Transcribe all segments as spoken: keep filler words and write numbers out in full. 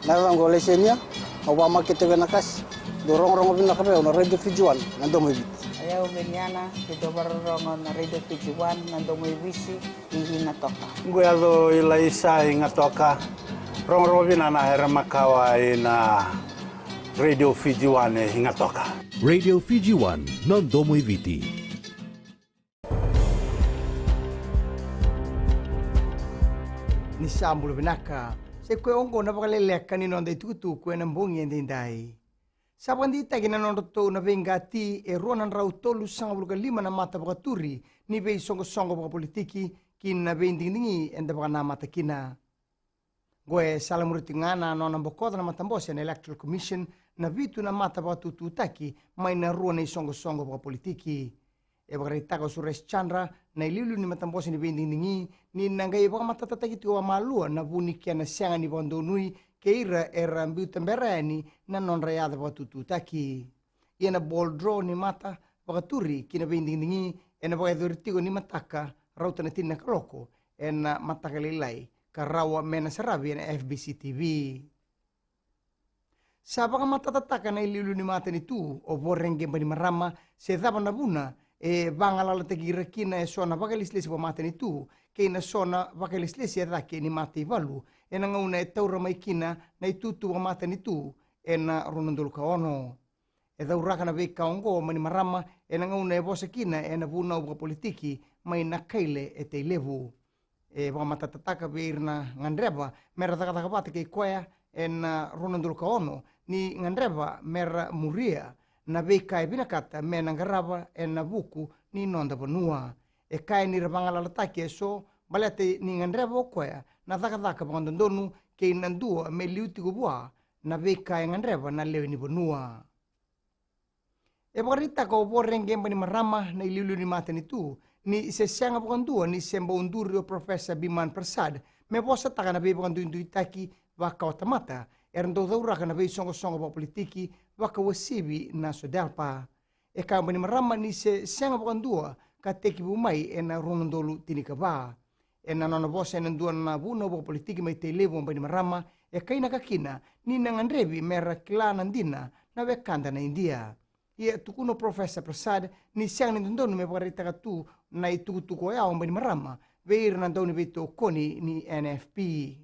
Na yacaqu o Laisenia, au vakamakete vei na kasi. Dou rogorogo vinaka vei au na Radio Fiji One, na domo i Viti. O yau Veniana, dou vakarorogo na Radio Fiji One, na domo i Viti, i Igatoka. Qu yaco i Laisa i Igatoka. Rogorogo vinaka na here makawa i na Radio Fiji One i Igatoka. Radio Fiji One, na domo i Viti. Ni sa bula vinaka. Sa i koya oqo na vakaleleka ni noda i tukutuku e na bogi e daidai. Sa vakadeitaki na nodratou na veiqati e rua na drau tolusagavulu ka lima na mata vakaturi ni veisoqosoqo vakapolitiki ki na veidigidigi eda vakanamata kina. Qo e salamuri tiko ga na nona bokoca na matabose na Electoral Commission na vitu na mata vakatututaki mai na rua na isoqosoqo vakapolitiki. E vakaraitaka o Suresh Chandra na iliuliu ni matabose ni veidigidigi ni na qai vakamatatataki tiko vakamalua na vu ni kena sega ni vakadonui kei ira era biuta bera yani na nodra yaca vakatututaki. Ia na ball draw ni mata vakaturi ki na veidigidigi e na vakayacori tiko ni mataka rauta na tini na kaloko e na mataka lailai ka rawa me na saravi e na F B C T V. Sa vakamatatataka na iliuliu ni matanitu o Voreqe Bainimarama se cava na vuna e vagalalataki ira kina e so na vakailesilesi vakamatanitu kei na so na vakailesilesi e cake ni mataivalu e na gauna e taura mai kina na itutu vakamatanitu e na rua na udolu ka ono. E cauraka na veika oqo o Bainimarama e na gauna e vosa kina e na vunau vakapolitiki mai Nakaile e Tailevu. E vakamatatataka vei ira na gadreva me ra cakacaka vata kei koya e na rua na udolu ka ono ni gadreva me ra muria na veika e vinakata me na qarava e na vuku ni noda vanua. E kaya ni ra vagalalataki e so baleta ni gadreva o koya na cakacaka vakadodonu kei na dua me liu tiko vua na veika e gadreva na lewe ni vanua. E vakaraitaka o Voreqe Bainimarama na iliuliu ni matanitu ni se sega vakadua ni se bau duri o Professor Biman Prasad me vosataka na veivakaduiduitaki vakawatamata era dau cauraka na veisoqosoqo vakapolitiki vakauasivi na SODELPA. E kaya o Bainimarama ni se sega vakadua ka tekivu mai e na rua na udolu tinikava. E na nona vosa e na dua na vunau vakapolitiki mai Tailevu o Bainimarama e kainaka kina ni na gadrevi me ra kila na dina na wekada na Idia. Ia e tukuna o Professor Prasad ni sega ni dodonu me vakaraitaka tu na itukutuku oya o Bainimarama vei ira na dauniveitokoni ni N F P.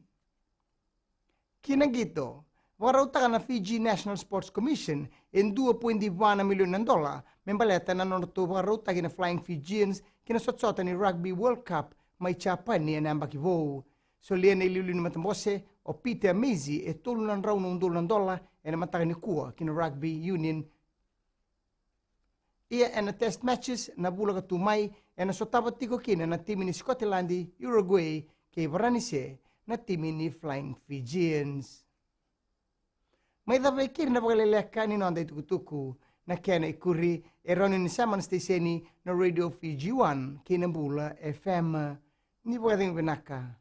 Ki na qito, vakarautaka na Fiji National Sports Commission e dua poidi va na milioni na dola me baleta na nodratou vakarautaki na Flying Fijians ki na sotasota ni Rugby World Cup mai Japani e na yabaki vou. Solia na iliuliu ni matabose o Peter Maisie e tolu na drau na udolu na dola e na mataka nikua ki na Rugby Union. Ia e na test matches na vula ka tu mai e na sotava tiko kina na timi ni Scotland, Uruguay kei Varanise na timi ni Flying Fijians. Mai cava e keri na vakaleleka ni noda itukutuku. Na kena ikuri e rawa ni o ni sema na siteseni na Radio Fiji One kei na Bula F M. Ni vakacegu vinaka.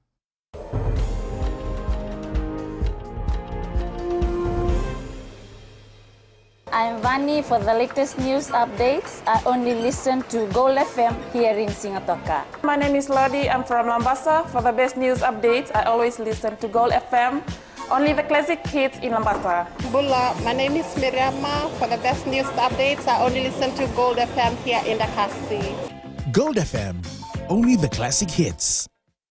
I'm Vani. For the latest news updates, I only listen to Gold F M here in Sigatoka. My name is Lodi. I'm from Labasa. For the best news updates, I always listen to Gold F M. Only the classic hits in Labasa. Bula, my name is Miriama. For the best news updates, I only listen to Gold F M here in Dakasi. Gold F M, only the classic hits.